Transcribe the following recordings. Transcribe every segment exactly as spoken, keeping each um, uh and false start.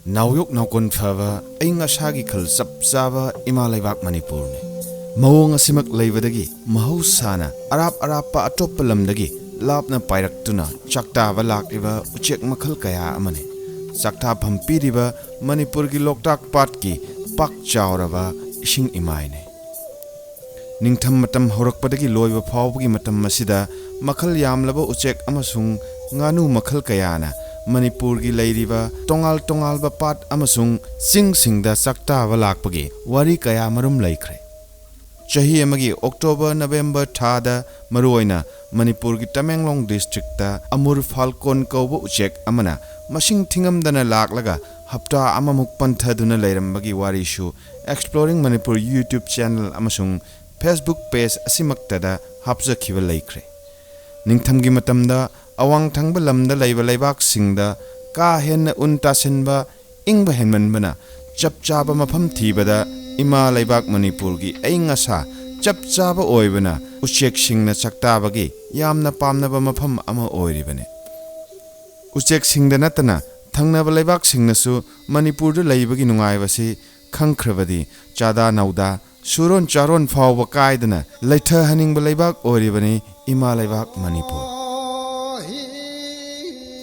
ꯅꯥꯎꯌꯣꯛ ꯅꯥꯎꯀꯣꯟ ꯐꯕ ꯑꯏꯪ ꯑꯁꯥꯒꯤ ꯈꯜ ꯆꯞ ꯆꯥꯕ ꯏꯃꯥ ꯂꯩꯕꯥꯛ ꯃꯅꯤꯄꯨꯔꯅꯤ꯫ ꯃꯑꯣꯡ ꯑꯁꯤꯃꯛ ꯂꯩꯕꯗꯒꯤ ꯃꯍꯧꯁꯥꯅ ꯑꯔꯥꯞ ꯑꯔꯥꯞꯄ ꯑꯇꯣꯞꯄ ꯂꯝꯗꯒꯤ ꯂꯥꯞꯅ ꯄꯥꯏꯔꯛꯇꯨꯅ ꯆꯥꯛꯇꯥꯕ ꯂꯥꯛꯂꯤꯕ ꯎꯆꯦꯛ ꯃꯈꯜ ꯀꯌꯥ ꯑꯃꯅꯤ꯫ ꯆꯥꯛꯇꯥꯐꯝ ꯄꯤꯔꯤꯕ ꯃꯅꯤꯄꯨꯔꯒꯤ ꯂꯣꯛꯇꯥꯛ ꯄꯥꯠꯀꯤ ꯄꯥꯛ ꯆꯥꯎꯔꯕ ꯏꯁꯤꯡ ꯏꯃꯥꯏꯅꯤ꯫ ꯅꯤꯡꯊꯝ ꯃꯇꯝ ꯍꯧꯔꯛꯄꯗꯒꯤ ꯂꯣꯏꯕ ꯐꯥꯎꯕꯒꯤ ꯃꯇꯝ ꯑꯁꯤꯗ ꯃꯈꯜ ꯌꯥꯝꯂꯕ ꯎꯆꯦꯛ ꯑꯃꯁꯨꯡ ꯉꯥꯅꯨ ꯃꯈꯜ ꯀꯌꯥꯅ ꯃꯅꯤꯄꯨꯔꯒꯤ ꯂꯩꯔꯤꯕ ꯇꯣꯉꯥꯜ ꯇꯣꯉꯥꯜꯕ ꯄꯥꯠ ꯑꯃꯁꯨꯡ ꯆꯤꯡꯁꯤꯡꯗ ꯆꯥꯛꯇꯥꯕ ꯂꯥꯛꯄꯒꯤ ꯋꯥꯔꯤ ꯀꯌꯥ ꯃꯔꯨꯝ ꯂꯩꯈ꯭ꯔꯦ꯫ ꯆꯍꯤ ꯑꯃꯒꯤ ꯑꯣꯛꯇꯣꯕꯔ, ꯅꯕꯦꯝꯕꯔ ꯊꯥꯗ ꯃꯔꯨꯑꯣꯏꯅ ꯃꯅꯤꯄꯨꯔꯒꯤ ꯇꯃꯦꯡꯂꯣꯡ ꯗꯤꯁꯇ꯭ꯔꯤꯛꯇ ꯑꯃꯨꯔ ꯐꯥꯜꯀꯣꯟ ꯀꯧꯕ ꯎꯆꯦꯛ ꯑꯃꯅ ꯃꯁꯤꯡ ꯊꯤꯉꯝꯗꯅ ꯂꯥꯛꯂꯒ ꯍꯞꯇꯥ ꯑꯃꯃꯨꯛ ꯄꯟꯊꯗꯨꯅ ꯂꯩꯔꯝꯕꯒꯤ ꯋꯥꯔꯤꯁꯨ Exploring Manipur YouTube channel ꯑꯃꯁꯨꯡ Facebook page ꯑꯁꯤꯃꯛꯇꯗ ꯍꯥꯞꯆꯈꯤꯕ ꯂꯩꯈ꯭ꯔꯦ꯫ ꯅꯤꯡꯊꯝꯒꯤ ꯃꯇꯝꯗ ꯑꯋꯥꯡ ꯊꯪꯕ ꯂꯝꯗ ꯂꯩꯕ ꯂꯩꯕꯥꯛꯁꯤꯡꯗ ꯀꯥ ꯍꯦꯟꯅ ꯎꯟ ꯇꯥꯁꯤꯟꯕ, ꯏꯪꯕ ꯍꯦꯟꯃꯟꯕꯅ ꯆꯞ ꯆꯥꯕ ꯃꯐꯝ ꯊꯤꯕꯗ ꯏꯃꯥ ꯂꯩꯕꯥꯛ ꯃꯅꯤꯄꯨꯔꯒꯤ ꯑꯏꯪ ꯑꯁꯥ ꯆꯞ ꯆꯥꯕ ꯑꯣꯏꯕꯅ ꯎꯆꯦꯛꯁꯤꯡꯅ ꯆꯥꯛꯇꯥꯕꯒꯤ ꯌꯥꯝꯅ ꯄꯥꯝꯅꯕ ꯃꯐꯝ ꯑꯃ ꯑꯣꯏꯔꯤꯕꯅꯤ꯫ ꯎꯆꯦꯛꯁꯤꯡꯗ ꯅꯠꯇꯅ ꯊꯪꯅꯕ ꯂꯩꯕꯥꯛꯁꯤꯡꯅꯁꯨ ꯃꯅꯤꯄꯨꯔꯗ ꯂꯩꯕꯒꯤ ꯅꯨꯡꯉꯥꯏꯕꯁꯤ ꯈꯪꯈ꯭ꯔꯕꯗꯤ ꯆꯥꯗꯥ ꯅꯧꯗꯥ, ꯁꯨꯔꯣꯟ ꯆꯥꯔꯣꯟ ꯐꯥꯎꯕ ꯀꯥꯏꯗꯅ ꯂꯩꯊꯍꯟꯅꯤꯡꯕ ꯂꯩꯕꯥꯛ ꯑꯣꯏꯔꯤꯕꯅꯤ ꯏꯃꯥ ꯂꯩꯕꯥꯛ ꯃꯅꯤꯄꯨꯔ꯫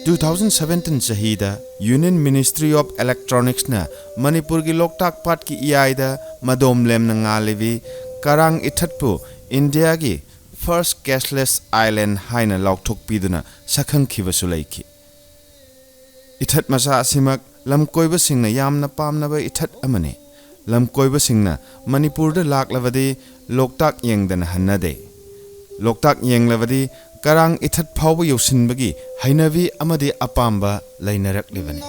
Two thousand seventeen ꯆꯍꯤꯗ Union Ministry of Electronicsꯅ ꯃꯅꯤꯄꯨꯔꯒꯤ ꯂꯣꯛꯇꯥꯛ ꯄꯥꯠꯀꯤ ꯏꯌꯥꯏꯗ ꯃꯗꯣꯝ ꯂꯦꯝꯅ ꯉꯥꯜꯂꯤꯕꯤ ꯀꯔꯥꯡ ꯏꯊꯠꯄꯨ ꯏꯟꯗꯤꯌꯥꯒꯤ first cashless island ꯍꯥꯏꯅ ꯂꯥꯎꯊꯣꯛꯄꯤꯗꯨꯅ ꯁꯛꯈꯪꯈꯤꯕꯁꯨ ꯂꯩꯈꯤ꯫ ꯏꯊꯠ ꯃꯆꯥ ꯑꯁꯤꯃꯛ ꯂꯝꯀꯣꯏꯕꯁꯤꯡꯅ ꯌꯥꯝꯅ ꯄꯥꯝꯅꯕ ꯏꯊꯠ ꯑꯃꯅꯤ꯫ ꯂꯝꯀꯣꯏꯕꯁꯤꯡꯅ ꯃꯅꯤꯄꯨꯔꯗ ꯂꯥꯛꯂꯕꯗꯤ ꯂꯣꯛꯇꯥꯛ ꯌꯦꯡꯗꯅ ꯍꯟꯅꯗꯦ꯫ ꯂꯣꯛꯇꯥꯛ ꯌꯦꯡꯂꯕꯗꯤ ꯀꯔꯥꯡ ꯏꯊꯠ ꯐꯥꯎꯕ ꯌꯧꯁꯤꯟꯕꯒꯤ ꯍꯩꯅꯕꯤ ꯑꯃꯗꯤ ꯑꯄꯥꯝꯕ ꯂꯩꯅꯔꯛꯂꯤꯕꯅꯤ꯫